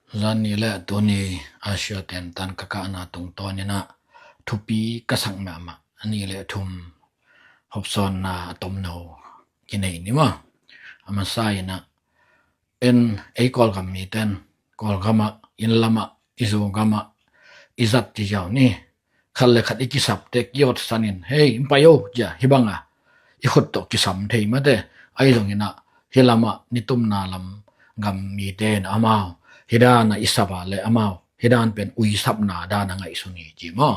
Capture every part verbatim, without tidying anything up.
Zan ni le tuni a sia ten tan ka kahna tungtawn inah thupi ka sak mahmah a ni le thum hopsawnna a tomno kinei ni maw. A masa inah en ei Kawlgam miten Kawlgamah, inn lamah, i Zogamah i zat ci ziau ni. Khat le khat i kisapte kiawtsan in, "Hei, in pai o," cia hi banga i khut tawh kisam thei mate. Ahi zong inah hi lamah nitumna lam gam mite in amau hi dana i sap a le amau hi dan pen ui sapna dana ngaihsun hi ci maw.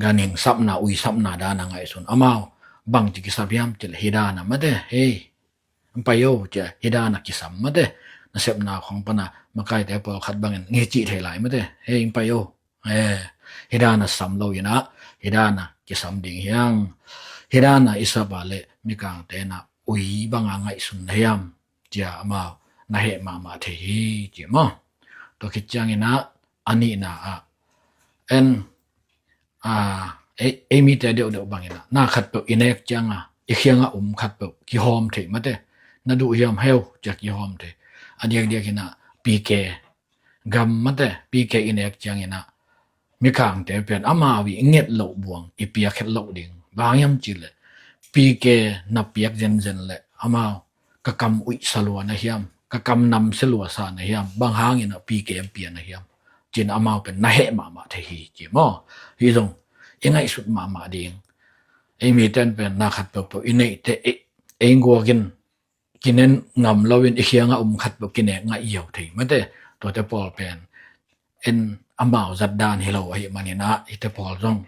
Ganhing sapna, ui sapna dana ngaihsun. Amau bangci kisap hiam cih le hi dana mate. "Hei, in pai o," cia hi dana kisam mate. Nasepna khong pana makaite pawlkhat bangin ngei cih thei lai mate. "Hei, in pai o." Eh, hi dana sam lo inah hi dana kisam ding hiang. Hi dana i sap a le mikangte inah ui banga ngaihsun na hiam cia amau na heh mahmah thei hi ci maw. Tua khit ciang inah a nihna ah en, a, ei, ei mite deuhdeuh bang inah na khatpeuh i nek cianga i khianga um khatpeuh kihawm thei mate. "Na duh hiam heu?" cia kihawm thei. A diakdiak inah P K gam mate, P K i nek ciang inah mikangte pen amau i nget loh buang i piak het loh ding. Bang hiam cih le P K na piak zenzen le amau ka kam uih sa lua na hiam, ka kam nam sia lua sa na hiam, bang hang inah P K in pia na hiam cin amau pen na heh mahmah thei hi ci maw. Hi zong i ngaihsut mahmah ding. Ei miten pen na khat peuhpeuh i neihte ei, ei guakin kinen ngam loin i khianga um khat peuh kinek ngaih ziau thei mate. Tuate pawl pen en amau zat dan hi lo ahih maninah hite pawl zong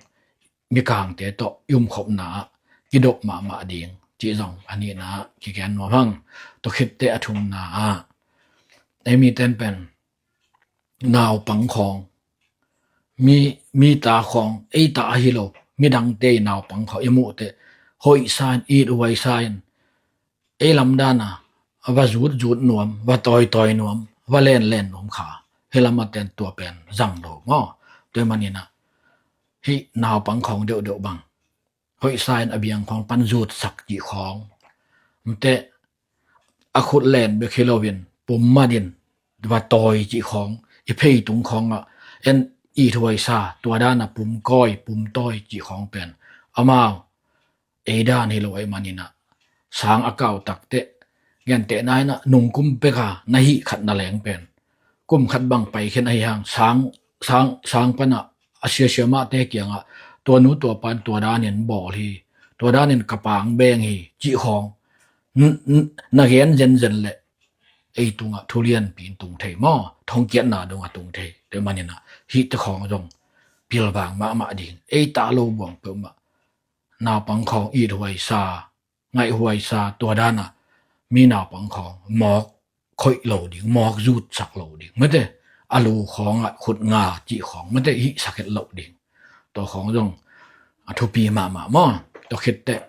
mikangte tawh i umkhopna ah kidop mahmah ding cih zong a nihna ah kigen nuam hang. Tua khitte a thumna ah ei miten pen naupang khawng, mi, mi ta khawng, ei ta ahi lo midangte i naupang khawng i muhte hoihsa in, ithuaisa in, ei lamdana va zutzut nuam, va tawitawi nuam, va lenlen nuam kha. Hih lama ten tua pen zang lo maw? Tua maninah hih naupang khawng deuhdeuh bang hoihsa in a biang khawng pan zutsak cih khawng, mate, a khut len bek hi loin pum matin va tawi cih khawng, i pheitung khawngah en ithuaisa, tua dana pum kawi, pum tawi cih khawng pen amau ei dan hi lo ahih maninah sang a kau takteh, gentehna inah nungkum peka na hih khat na leng pen kum khat bang paikhin ahi hang sang, sang, sang panah a siasia mahte kiangah tua nu tua pan tua danin bawl hi, tua danin ka pang beng hi cih khawng n-, n-, na gen zenzen le ei tungah thu lianpi in tung thei maw? Thongkiatna dongah tung thei. Tua maninah hihte khawng zong pilvang mahmah ding. Ei ta lo buang peuhmah naupang khawng ithuaisa, ngaihhuaisa, tua dana mi naupang khawng mawk khoih lo ding, mawk zutsak lo ding mate. A lu khawngah khut nga cih khawng mate, hihsak het lo ding. Tua khawng zong a thupi mahmah maw? Tua khitteh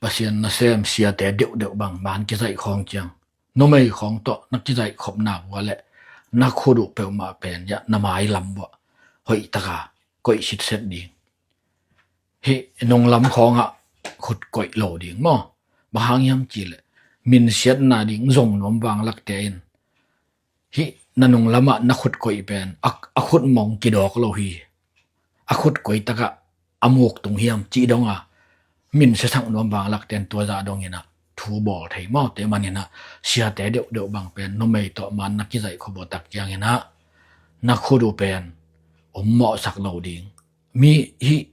Pasian nasem siate deuhdeuh bang man kizaih khawng ciang, numei khawng tawh na kizaih khopna uh ah le na khut uh peuhmah pen, ya, na mailam uh ah hoihtaka koih sitset ding. Hih nunglam khawngah khut koih lo ding maw? Bang hang hiam cih le minsiatna ding zong nuam vanglakte in hih na nunglamah na khut koih pen a, a khut mong kidawk lo hi. A khut koitakah a muk tung hiam cih donga minsiasak nuam vanglakte in tua zah donginah thu bawl thei maw? Tua maninah siate deuhdeuh bang pen numei tawh man na kizaih khop uh tak cianginah na khut uh pen um mawhsak lo ding. Mi hih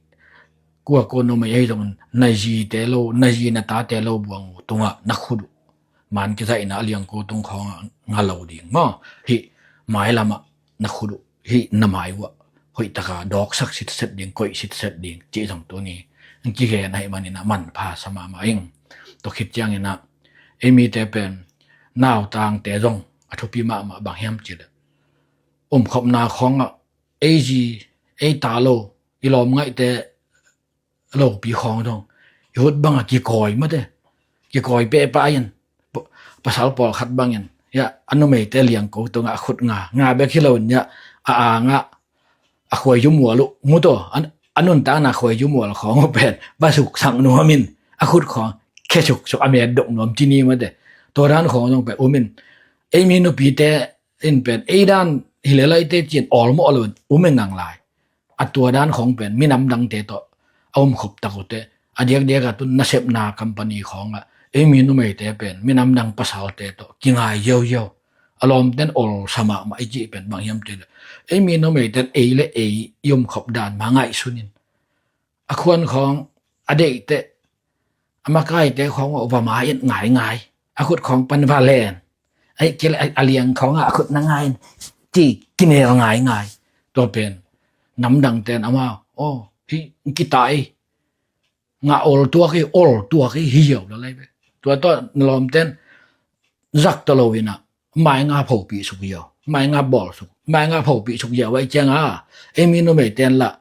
kua kua numei ahi zongin na zite lo, na zi na tate lo buang uh tungah na khut uh man kizaihna a liangko tung khawngah nga lo ding maw? Hih mailamah na khut uh, hih na mai uh ah hoihtaka dawksak sitset ding, koih sitset ding cih zong tuni in kigen ahih maninah manpha sa mahmah ing. Tua khit cianginah ei mite pen nautangte zong a thupi mahmah. Bang hiam cih le umkhopna khawngah ei zi, ei ta lo, i lawmngaihte lopi khawng zong i hut bangah kikawi mate, kikawi pehpah in, pa-, pasal pawlkhat bangin, ya, a numeite liangko tungah a khut nga, nga bek hi loin, ya, a angah a khuaizu mual uh mu tawh, a, a nuntakna khuaizu mual khawng uh pen va suksak nuamin a khut khawng khe suksuk, a met dok nuam ci ni mate. Tua dan khawng zong pen umin, ei mi nupite in pen ei dan hi le laite cin awlmawh lo in um e ngang lai. A tua dan khawng pen minam dangte tawh a um khop tak uh teh, a diakdiak a tun nasepna company khawngah ei mi numeite pen minam dang pasalte tawh kingai ziauziau. A lawmten olsa mahmah i cih pen bang hiam cih leh, ei mi numeiten ei le ei i um khop dan mah ngaihsun in, a khuan khawng a deih teh, a makaite khawng uh va mai-et ngaingai, a khut khawng pan va len, a liang khawngah a khut na ngai in, ci kinel ngaingai. Tua pen namdangten amau, aw, hih kitai, ngah oltuak hi, oltuak hi, hi ziau la lai ve. Tua tawh na lawmten zak ta lo inah mainga phopih suk ziau, mainga bawl suk, mainga phopih suk ziau ahih ciangah ei mi numeiten lah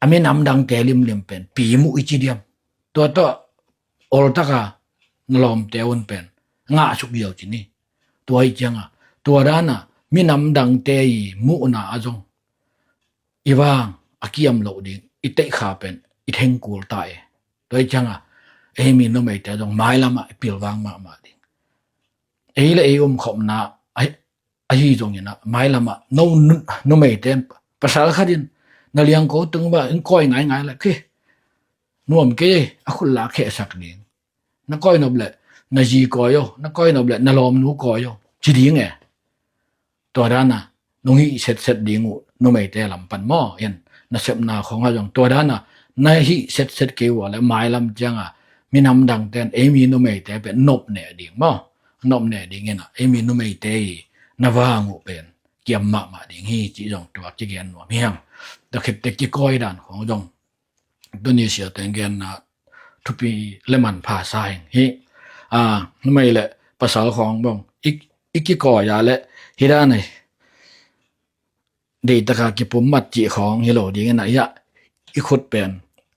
a minam dangte limlim pen pi muh i ci diam? Tua tawh oltaka na lawmte un pen ngah suk ziau ci ni. Tua ahih ciangah tua dana minam dangte i muhna ah zong i vang a kiam loh ding i teihkha pen i thengkul ta e. Tua ahih ciangah ei mi numeite zong mailamah i pilvang mahmah ding. Ei le ei umkhopna ahi, ahi zonginah mailamah no nu-, numeite in pasal khatin na liangko tung va in kawi ngaingai le khi nuam kei, a khut la khehsak ding. Na kawi nop leh na zi kawi aw, na kawi nop leh na lawmnu kawi aw ci ding e. Tua dana nong hih setset ding uh numeite lam pan maw, in nasepna khawngah zong tua dana na hih setset kei uh a le mailam cianga minam dangten ei mi numeite pen nopneh ding maw, nopneh ding inah ei mi numeite i na vang uh pen kiam mahmah ding hi cih zong tua kigen nuam hiam. Tua khitte kikawi dan khawng zong tuni siate genna thupi le manpha sa ing hi. A, numei le pasal khawng bang i, i kikawi a le hi dan hi, deitaka kipum mat cih khawng hi lo ding inah, i khut pen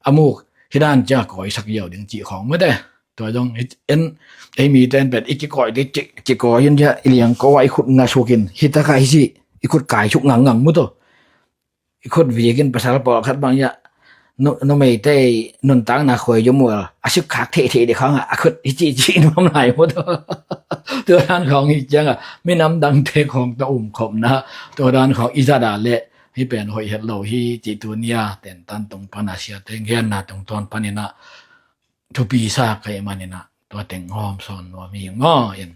a muk hi dan cia kawisak ziau ding cih khawng mate. Tua zong en, ei mite in pen i kikawi ding cih, kikawi in cia i liangko ah i khut nga sukin hi taka hi cih i khut kai suk ngangngang mu tawh. I khut vikin pasal pawlkhat bang ia, nu-, numeite nuntakna khuai zom uh a sukkhak theihtheih ding khawngah a khut hi cihcih nuam lai mu tawh. Tua dan khawng hi cianga minam dangte khawng tawh umkhopna, tua dan khawng i zat a le hi pen hoih het lo hi cih tunia tentan tung pana siate genna tungtawn paninah thupi sa ka hih maninah tua teng hawm sawn nuam hi maw, in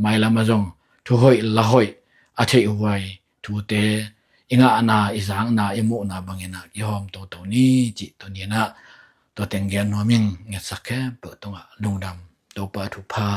mailam a zong thu hoih la hoih a theih huai thute i ngahna, i zakna, i muhna banginah i hawm toto ni cih tuninah tua teng gen nuam ing. Ngetsak khempeuh tungah lungdam, Topa thupha